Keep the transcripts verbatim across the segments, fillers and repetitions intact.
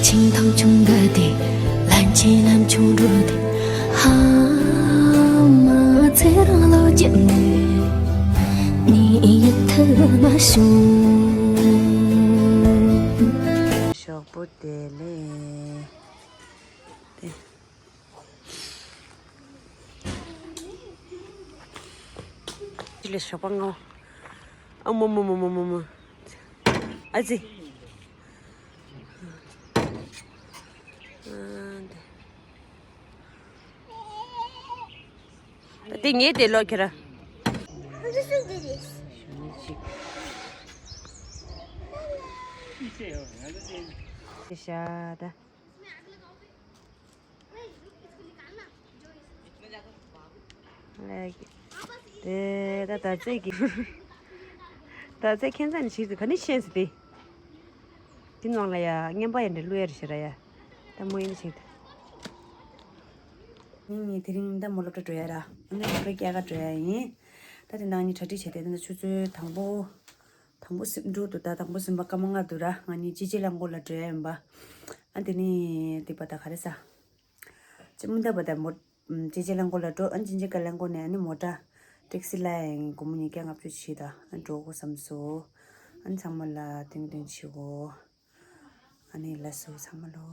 ཆིང་ཐང་ཆུང་ག་དེ། ལན་ཆེ་ལན་ཆུང་འགྲོ་དེ། ཧ་མ་ཚེ་རང་ལོ་བརྒྱབ་ནས། ནི་ཡི་ཐུ་མ་ཤུ། ཞོགས་པོ་བདེ་ལེགས། ཅི་ལས་ཞོགས་པ་སྔ་བོ། ཨ་མོ་མོ་མོ་མོ་མོ་མོ། ཨ་ཙི། ཨ་འདི། ད་དེ་ངས་དེ་ལོག་ཁྱེར། ཤ་ད། ལགས། དེ་ད་ད་ཚེ་གི། ད་ཚེ་ཁྱེད་ཚ་ནི་ཞིག་ཏུ་ག་ནི་ཤེས་སི་དེ། དེ་ནང་ལ་ཡ་རྔན་པ་ཡ་འདྲ་བླུག་ཡ་རེ་ཤི་ར་ཡ། ད་མོ་ཡིན་ཞིག་ཏུ། ངས་དེ་རིང་ད་མོ་སློབ་གྲྭ་འགྲོ་ཡ་ར། ཨ་ནི་སློབ་གྲྭ་སྐྱེལ་ག་འགྲོ་ཡ་ཡིན། ད་དེ་ནང་ནི་གྲ་སྒྲིག་བྱས་ཏེ་ད་ཆུ་ཚོད་དང་པོ། དང་པོ་ཟིན་འགྲོ་འདུག་ད་དང་པོ་ཟིན་པ་སྐར་མ་ལྔ་འདུག་ར། ང་གཉིས་ཅི་ཅི་ལ་མགོ་ལ་འགྲོ་ཡ་ཡིན་པ། ཨ་དེ་ནི་དེ་པ་ད་ག་རེ་ས། ཅི་མུ་ད་པ་ད་མོ། ཅི་ཅི་ལ་མགོ་ལ་འགྲོ་ཨ་ཅི་ཅི་ཀ་ལ་མགོ་ནས་ཨ་ནི་མོ་ཊ། ཊེག་སི་ལ་ཡང་སྒོར་མོ་ཉིས་བརྒྱ་ལྔ་བཅུ་བྱེད་ད་ཨ་འགྲོ་དགོས་བསམ་སོ། ཨ་ནི་ཚང་མ་ལ་ཐེངས་ཐེངས་བྱེད་དགོས། ཨ་ནི་ལ་སོ་ཚང་མ་ལོ།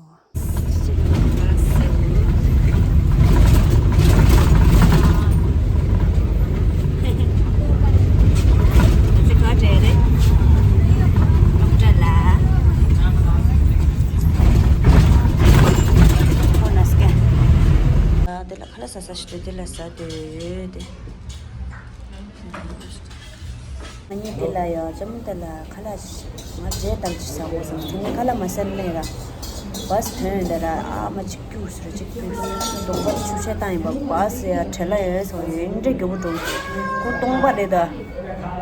དེ་ལ་ཁ་ལག་ཟ་ས་ཞིག་འདུག་དེ་ལ་ཟ་འདོད་ཡོད་དེ། ང་གཉིས་དེ་ལ་ཡོད་ཅམ་དེ་ལ་ཁ་ལག་ང་རྗེས་དང་ཅི་ཟ་དགོས་སམ་དེ་ནི་ཁ་ལག་མ་ཟ་ནས་ར། བས་ཐོན་དེ་ར་ཨ་མ་གཅིག་སྐྱུགས་སུ་ར་གཅིག་སྐྱུགས་སུ་གདོང་པ་ཆུ་ཆ་བཏང་ཡིན་པ་བས་ཡ་བྲེལ་ལ་ཡོད་སོང་ཡོད་འདྲེ་རྒྱུ་བོ་འགྲོ་ཁོ་སྟོང་པ་རེད་ད།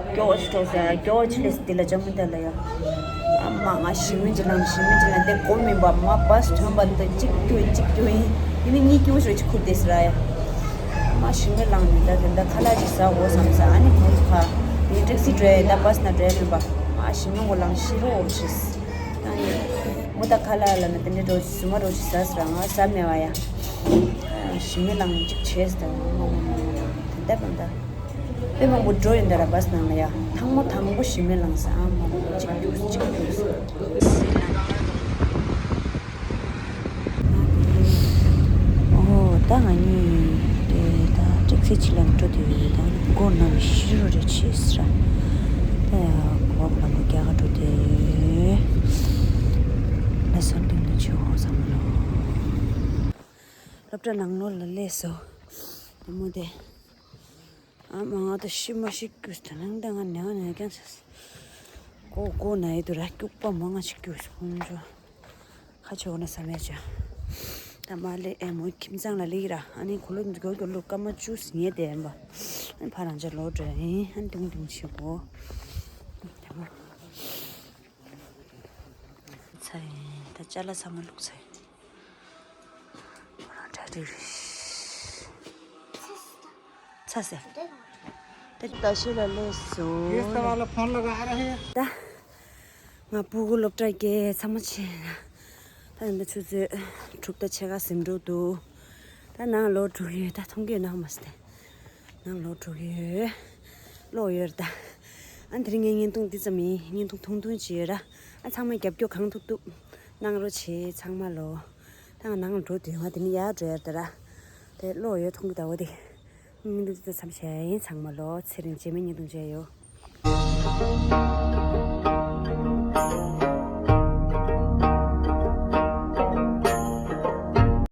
སྐྱོ་བ་ཞིག་འགྲོ་ཟེར་སྐྱོ་བ་ཆི་ལས་དེ་ལ་ཅམ་དེ་ལ་ཡོད། ཨ་མ་ང་ཞི་མི་ཅི་ལང་ཞི་མི་ཅི་ལང་དེ་གོ་མིན་པ་མ་བས་ཐོན་པ་དེ་གཅིག་སྐྱུགས་གཅིག་སྐྱུགས་ཡིན་དེ་ནི་གཉིས་སྐྱུགས་སུ་ར་གཅིག་ཁུར་དེ་སི་ར་ཡ། མ་ཞིམ་མེ་ལངས་མི་འདྲ་དེ་འདྲ་ཁ་ལག་ཅིག་ཟ་འོ་བསམ་ས་ཨ་ནི་ཁོང་ཚོ་ཁ་ངས་ཊེག་སི་འགྲོ་ཡ་ད་བས་ན་འགྲོ་ཡ་མིན་པ་མ་ཞིམ་མེ་འོ་ལངས་ཤི་རོ་འོ་ཤིས། ཨ་ནི་མོ་ད་ཁ་ལག་ལ་ན་དེ་འདྲ་འགྲོ་ཅིག་སུ་མ་འགྲོ་ཅིག་ཟ་ཟ་ང་ཟ་མེད་བ་ཡ། ཞིམ་མེ་ལངས་ཅིག་བྱས་ཟ་དེ་འདྲ་མིན་འདྲ། དཔེ་མང་པོ་འགྲོ་ཡོད་འདི་ར་བས་ནང་ལ་ཡ། ཐང་མོ་ཐང་མོ་ཞིམ་མེ་ལངས་ས་ཨ་མ་མོ་གཅིག་རྒྱུགས་གཅིག་རྒྱུགས། ཨོ་ད་ང་གཉིས་དེ་ད་ཊེག་སི་ཅི་ལ་འགྲོ་དེ་ཡོད་ད་མགོ་ན་མི་ཤི་རོ་རེ་ཆེ་སི་ར། ད་ཡ་གོ་བ་ལ་མོ་རྒྱ་ག་འགྲོ་དེ་ཡོད། ལ་སོང་སྟེང་དུ་ཆེ་བོ་ཚང་མ་ལོ། སློབ་གྲྭ་ནང་ལོགས་ལ་སླེབས་སོ། དེ་མོ་དེ། ཨ་མ་ང་ད་ཤི་མ་ཤི་ཀུས་ད་ནང་ད་ང་ནེ་ང་ནེ་ཀྱང་ས། ཀོ་ཀོ་ན་ཡི་དུ་ར་སྐྱུག་པ་མ་ང་ཤི་ཀུས་ཁོང་ཚོ། ཁ་ཆེ་འོ་ན་ས་མེད་ཅག་ད་མ་ལེ་ཨེ་མོ་ཁྱིམ་ཚང་ལ་ལེགས་ར་ཨ་ནི་ཁོ་ལོ་འགོ་གི་ལོ་སྐར་མ་བཅུ་ཟིན་ཡས་དེ་ཨེམ་པ། ཨ་ནི་ཕ་རང་ཅག་ལོ་འགྲོ་ཨིན་ཨ་ནི་ཏུང་ཏུང་ཆེ་གོ། ད་མ། ཚ་ཡིན་ད་ཅ་ལག་ཚང་མ་བླུགས་ཚར་ཡིན། ཁོ་རང་གྲ་སྒྲིག་རེད། ཚ་ཟེར། ད་ད་ཤོད་ལ་ལས་སོ། ये सब वाला फोन लगा रहे हैं। ད་ང་སྤུ་གུ་སློབ་གྲྭ་སྐྱེལ་ཚང་མ་ཕྱིན་ན། ད་ཡིན་ད་ཆུ་ཚོད་དྲུག་དང་ཕྱེད་ཀ་ཟིན་འགྲོ་འདུག་ད་ནང་ལོག་འགྲོ་གི་ཡོད་ད་མཐོང་གི་ཡོད་ནང་མ་ཟེར་ཏེ། ནང་ལོག་འགྲོ་གི་ཡོད། ཀློག་ཡོད་རེད་ད། ཨ་དེ་རིང་ངའི་བརྙན་ཐུང་འདི་ཙམ་ཡིན་བརྙན་ཐུང་ཐུང་ཐུང་ཅིག་ཡོད་ར། ཨ་ཚང་མས་རྒྱབ་སྐྱོར་གང་ཐུབ་ཐུབ་གནང་རོགས་བྱེད་ཚང་མ་ལོ། ད་ང་ནང་ལ་འགྲོ་དུས་ང་དེ་ནི་ཡར་འགྲོ་ཡ་རེད་ད་ར། དེ་ཀློག་ཡོད་མཐོང་གི་ད་འོ་དེ། བརྙན་ཐུང་འདི་ཙམ་བྱས་ཡིན་ཚང་མ་ལོ་ཚེ་རིང་རྗེས་མའི་བརྙན་ཐུང་མཇལ་ཡོད།